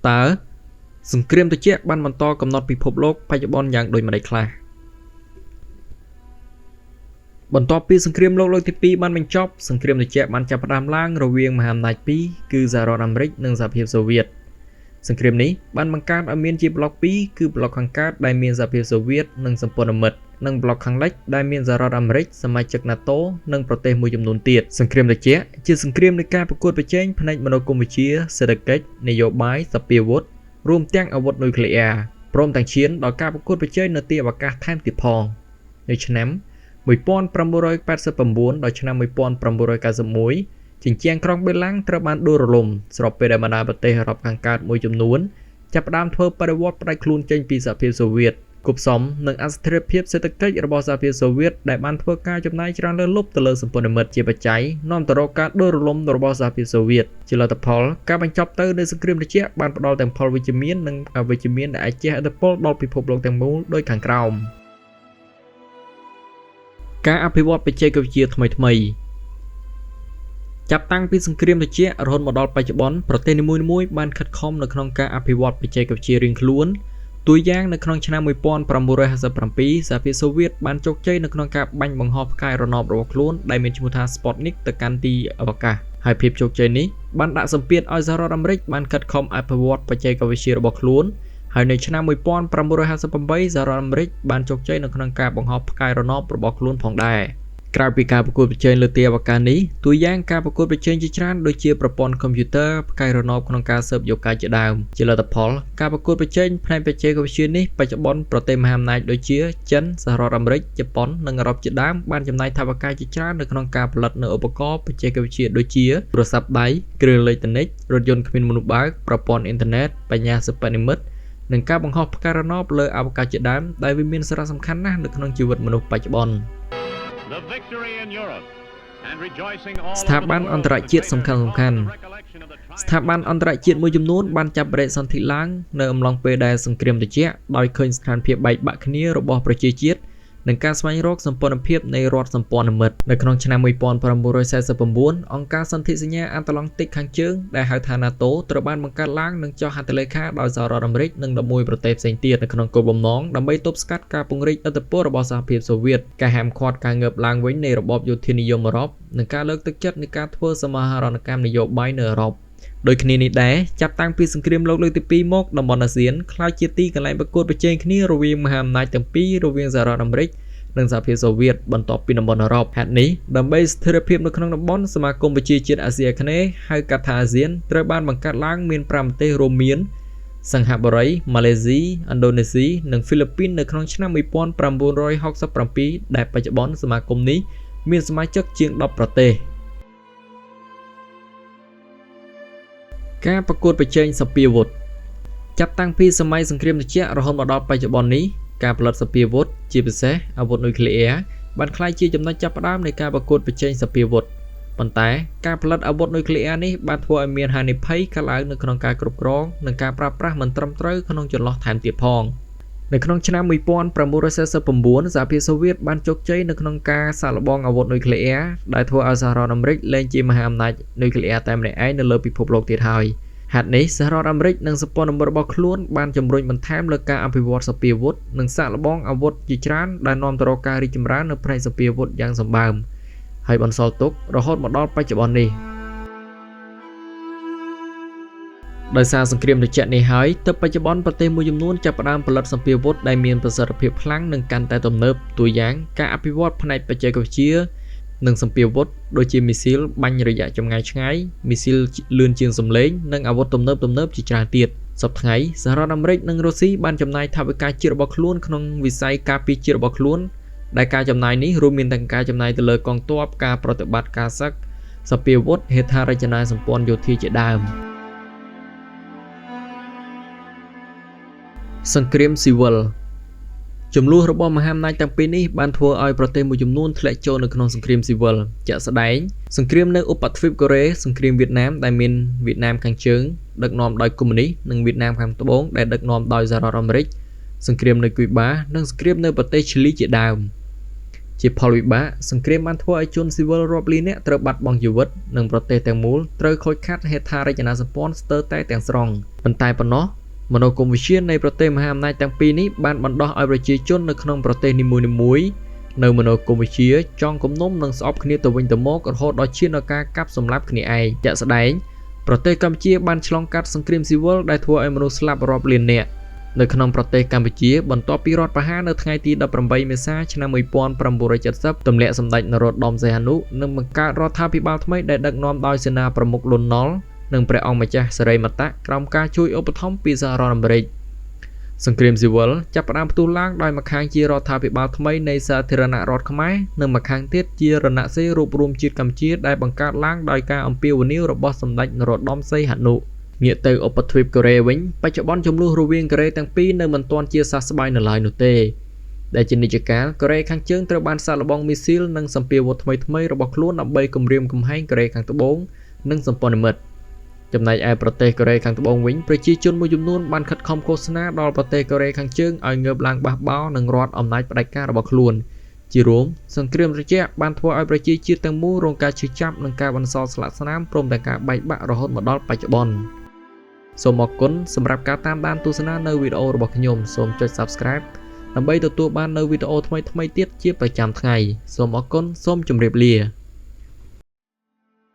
តើសង្គ្រាមត្រជាក់បានបន្តកំណត់ពិភពលោកបច្ចុប្បន្នយ៉ាងដូចម្តេចខ្លះបន្ទាប់ពីសង្គ្រាមលោកលើកទី2បានបញ្ចប់សង្គ្រាមត្រជាក់បានចាប់ផ្ដើមឡើងរវាងមហាអំណាចពីរគឺសហរដ្ឋអាមេរិកនិងសហភាពសូវៀតសង្គ្រាមនេះបានបង្កើតឲ្យមានជាប្លុកពីរគឺប្លុកខាងកើតដែលមានសហភាពសូវៀតនិងសម្ព័ន្ធមិត្តនិងប្លុកខាងលិចដែលមានសហរដ្ឋអាមេរិកសមាជិក NATO និងប្រទេសមួយចំនួនទៀតសង្គ្រាមត្រជាក់ជាសង្គ្រាមនៃការប្រកួតប្រជែងផ្នែកមនោគមវិជ្ជាសេដ្ឋកិច្ចនយោបាយសព្វាវុធរួមទាំងអាវុធនុយក្លេអ៊ែរព្រមទាំងឈានដល់ការប្រកួតប្រជែងនៅទីអវកាសថែមទៀតផងនៅឆ្នាំ1989ដល់ឆ្នាំ1991ជញ្ជាំងក្រុងបេឡាំងត្រូវបានដួលរលំស្របពេលដែលបណ្ដាប្រទេសអឺរ៉ុបខាងកើតមួយចំនួនចាប់ផ្ដើមធ្វើបដិវត្តផ្ដាច់ខ្លួនចេញពីសហភាពសូវៀតគប់សំនឹងអស្ថិរភាពសេដ្ឋកិច្ចរបស់សហភាពសូវៀតដែលបានធ្វើការចំណាយច្រើនលើសលប់ទៅលើសម្ព័ន្ធមិត្តជាបច្ច័យនាំទៅរកការដួលរលំរបស់សហភាពសូវៀតជាលទ្ធផលការបញ្ចប់ទៅនៃសង្គ្រាមត្រជាក់បានផ្ដល់ទាំងផលវិជ្ជមាននិងអវិជ្ជមានដែលអាចជះឥទ្ធិពលដល់ពិភពលោកទាំងមូលដោយខាងក្រោមការអភិវឌ្ឍបច្ចេកវិទ្យាថ្មីៗចាប់តាំងពីសង្គ្រាមត្រជាក់រហូតមកដល់បច្ចុប្បន្នប្រទេសនីមួយៗបានខិតខំនៅក្នុងការអភិវឌ្ឍបច្ចេកវិទ្យារៀងខ្លួនតួយ៉ាងនៅក្នុងឆ្នាំ1957សហភាពសូវៀតបានជោគជ័យនៅក្នុងការបាញ់បង្ហោះផ្កាយរណបរបស់ខ្លួនដែលមានឈ្មោះថា Sputnik ទៅកាន់ទីអវកាសហើយភាពជោគជ័យនេះបានដាក់សម្ពាធឲ្យសហរដ្ឋអាមេរិកបានខិតខំអភិវឌ្ឍបច្ចេកវិទ្យារបស់ខ្លួនហើយនៅឆ្នាំ1958សហរដ្ឋអាមេរិកបានជោគជ័យនៅក្នុងការបង្ហោះផ្កាយរណបរបស់ខ្លួនផងដែរក្រៅពីការប្រកួតប្រជែងលើទីអវកាសនេះតួយ៉ាងការប្រកួតប្រជែងជាច្រើនដូចជាប្រព័ន្ធកុំព្យូទ័រផ្កាយរណបក្នុងការស៊ើបយកការជាដើមជាលទ្ធផលការប្រកួតប្រជែងផ្នែកបច្ចេកវិទ្យានេះបច្ចុប្បន្នប្រទេសមហាអំណាចដូចជាចិនសហរដ្ឋអាមេរិកជប៉ុននិងអឺរ៉ុបជាដើមបានចំណាយថវិកាជាច្រើននៅក្នុងការផលិតនូវឧបករណ៍បច្ចេកវិទ្យាដូចជាទូរស័ព្ទដៃគ្រឿងអេឡិចត្រូនិករថយន្តគ្មានមនុស្សបើកប្រព័ន្ធអ៊ីនធឺណិតបញ្ញាសិប្បនិម្មិតនិងការបង្ហោះផ្កាយរណបលើអវកាសជាដើមដែលវាមានសារៈសំខាន់ណាស់នៅក្នុងជីវិតមនុស្សបច្ចុប្បន្ន The victory in Europe and rejoicing all ស្ថាប័នអន្តរជាតិសំខាន់សំខាន់ស្ថាប័នអន្តរជាតិមួយចំនួនបានចាប់បដិសន្ធិឡើងនៅអំឡុងពេលដែលសង្គ្រាមត្រជាក់ដោយឃើញស្ថានភាពបែកបាក់គ្នារបស់ប្រជាជាតិនិងការស្វែងរកសម្ព័ន្ធភាពនៃរដ្ឋសម្ព័ន្ធមិត្តនៅក្នុងឆ្នាំ1949អង្គការសន្ធិសញ្ញាអាត្លង់តិកខាងជើងដែលហៅថា NATO ត្រូវបានបង្កើតឡើងនិងចុះហត្ថលេខាដោយសហរដ្ឋអាមេរិកនិង11ប្រទេសផ្សេងទៀតនៅក្នុងគោលបំណងដើម្បីទប់ស្កាត់ការពង្រីកឥទ្ធិពលរបស់សហភាពសូវៀតការហាមឃាត់ការងើបឡើងវិញនៃរបបយោធានិយមអឺរ៉ុបនិងការលើកទឹកចិត្តនៃការធ្វើសមាហរណកម្មនយោបាយនៅអឺរ៉ុបដូចគ្នានេះដែរចាប់តាំងពីសង្គ្រាមលោកលើកទី2មកតំបន់អាស៊ានក្លាយជាទីកន្លែងប្រកួតប្រជែងគ្នារវាងមហាអំណាចទាំងពីររវាងសហរដ្ឋអាមេរិកនិងសហភាពសូវៀតបន្ទាប់ពីតំបន់អឺរ៉ុបហេតុនេះដើម្បីស្ថិរភាពនៅក្នុងតំបន់សមាគមប្រជាជាតិអាស៊ីអាគ្នេយ៍ហៅកាត់ថាអាស៊ានត្រូវបានបង្កើតឡើងមាន5ប្រទេសរួមមានសិង្ហបុរីម៉ាឡេស៊ីឥណ្ឌូនេស៊ីនិងហ្វីលីពីននៅក្នុងឆ្នាំ1967ដែលបច្ចុប្បន្នសមាគមនេះមានសមាជិកជាង10ប្រទេសការប្រកួតប្រជែងសព្វាវុធចាប់តាំងពីសម័យសង្គ្រាមត្រជាក់រហូតមកដល់បច្ចុប្បន្ននេះការផលិតសព្វាវុធជាពិសេសអាវុធនុយក្លេអ៊ែរបានក្លាយជាចំណុចចាប់ផ្ដើមនៃការប្រកួតប្រជែងសព្វាវុធប៉ុន្តែការផលិតអាវុធនុយក្លេអ៊ែរនេះបានធ្វើឲ្យមានហានិភ័យកើតឡើងនៅក្នុងការគ្រប់គ្រងនិងការប្រើប្រាស់មិនត្រឹមត្រូវក្នុងចន្លោះថែមទៀតផងនៅក្នុងឆ្នាំ1949សហភាពសូវៀតបានជោគជ័យនៅក្នុងការសាកល្បងអាវុធនុយក្លេអ៊ែរដែលធ្វើឲ្យសហរដ្ឋអាមេរិកលែងជាមហាអំណាចនុយក្លេអ៊ែរតែម្នាក់ឯងនៅលើពិភពលោកទៀតហើយហេតុនេះសហរដ្ឋអាមេរិកនិងសម្ព័ន្ធមិត្តរបស់ខ្លួនបានជំរុញបន្ថែមលើការអភិវឌ្ឍសព្វាវុធនិងសាកល្បងអាវុធជាច្រើនដែលនាំទៅរកការរីកចម្រើននៅផ្នែកសព្វាវុធយ៉ាងសម្បើមហើយបន្សល់ទុករហូតមកដល់បច្ចុប្បន្ននេះដោយសារសង្គ្រាមត្រជាក់នេះហើយទើបបច្ចុប្បន្នប្រទេសមួយចំនួនចាប់ផ្ដើមផលិតសព្វាវុធដែលមានប្រសិទ្ធភាពខ្លាំងនិងកាន់តែទំនើបតួយ៉ាងការអភិវឌ្ឍផ្នែកបច្ចេកវិទ្យានិងសព្វាវុធដូចជាមីស៊ីលបាញ់រយៈចម្ងាយឆ្ងាយមីស៊ីលលឿនជាងសំឡេងនិងអាវុធទំនើបៗជាច្រើនទៀតសព្វថ្ងៃសហរដ្ឋអាមេរិកនិងរុស្ស៊ីបានចំណាយថវិកាជាតិរបស់ខ្លួនក្នុងវិស័យការពារជាតិរបស់ខ្លួនដែលការចំណាយនេះរួមមានទាំងការចំណាយទៅលើកងទ័ពការប្រតិបត្តិការសឹកសព្វាវុធហេដ្ឋារចនាសម្ព័ន្ធយោធាជាដើមសង្គ្រាមស៊ីវិលចំនួនរបស់មហាអំណាចទាំងពីរនេះបានធ្វើឲ្យប្រទេសមួយចំនួនធ្លាក់ចូលនៅក្នុងសង្គ្រាមស៊ីវិលជាក់ស្ដែងសង្គ្រាមនៅឧបទ្វីបកូរ៉េសង្គ្រាមវៀតណាមដែលមានវៀតណាមខាងជើងដឹកនាំដោយកុម្មុយនីសនិងវៀតណាមខាងត្បូងដែលដឹកនាំដោយសហរដ្ឋអាមេរិកសង្គ្រាមនៅគុយបានិងសង្គ្រាមនៅប្រទេសឈីលីជាដើម ជាផលវិបាកសង្គ្រាមបានធ្វើឲ្យជនស៊ីវិលរាប់លាននាក់ត្រូវបាត់បង់ជីវិតនិងប្រទេសទាំងមូលត្រូវខូចខាតហេដ្ឋារចនាសម្ព័ន្ធស្ទើរតែទាំងស្រុងប៉ុន្តែប៉ុណ្ណោះមនោគមវិជ្ជានៃប្រទេសមហាអំណាចទាំងពីរនេះបានបណ្ដោះឲ្យប្រជាជននៅក្នុងប្រទេសនីមួយៗនៅមនោគមវិជ្ជាចង់គំនុំនិងស្អប់គ្នាទៅវិញទៅមករហូតដល់ឈានដល់ការកាប់សម្លាប់គ្នាឯងជាក់ស្ដែងប្រទេសកម្ពុជាបានឆ្លងកាត់សង្គ្រាមស៊ីវិលដែលធ្វើឲ្យមនុស្សស្លាប់រាប់លាននាក់នៅក្នុងប្រទេសកម្ពុជាបន្ទាប់ពីរដ្ឋប្រហារនៅថ្ងៃទី18មេសាឆ្នាំ1970ទម្លាក់សម្ដេចនរោត្តមសីហនុនិងបង្កើតរដ្ឋាភិបាលថ្មីដែលដឹកនាំដោយសេនាប្រមុខលន់នល់និងព្រះអង្គម្ចាស់សិរីមតៈក្រោមការជួយឧបត្ថម្ភពីសហរដ្ឋអាមេរិកសង្គ្រាមស៊ីវិលចាប់ផ្ដើមផ្ទុះឡើងដោយម្ខាងជារដ្ឋាភិបាលថ្មីនៃសាធារណរដ្ឋខ្មែរនិងម្ខាងទៀតជារណសិរ្សរួបរួមជាតិកម្ពុជាដែលបង្កើតឡើងដោយការអំពាវនាវរបស់សម្ដេចនរោត្តមសីហនុងាកទៅឧបទ្វីបកូរ៉េវិញបច្ចុប្បន្នជម្លោះរវាងកូរ៉េទាំងពីរនៅមិនទាន់ជាសះស្បើយនៅឡើយនោះទេដែលជានិច្ចកាលកូរ៉េខាងជើងត្រូវបានសាកល្បងមីស៊ីលនិងសម្ពាវុធថ្មីៗរបស់ខ្លួនដើម្បីគំរាមកំហែងកូរ៉េខាងត្បូងនិងសម្ព័ន្ធមិត្តចំណែកឯប្រទេសកូរ៉េខាងត្បូងវិញប្រជាជនមួយចំនួនបានខិតខំឃោសនាដល់ប្រទេសកូរ៉េខាងជើងឲ្យងើបឡើងបះបោរនឹងរដ្ឋអំណាចផ្ដាច់ការរបស់ខ្លួនជារួមសង្គ្រាមត្រជាក់បានធ្វើឲ្យប្រជាជាតិទាំងមូលរងការឈឺចាប់និងការបន្សល់ស្លាកស្នាមព្រមទាំងការបែកបាក់រហូតមកដល់បច្ចុប្បន្នសូមអរគុណសម្រាប់ការតាមដានទស្សនានៅវីដេអូរបស់ខ្ញុំសូមចុច Subscribe ដើម្បីទទួលបាននូវវីដេអូថ្មីៗទៀតជាប្រចាំថ្ងៃសូមអរគុណសូមជម្រាបលា។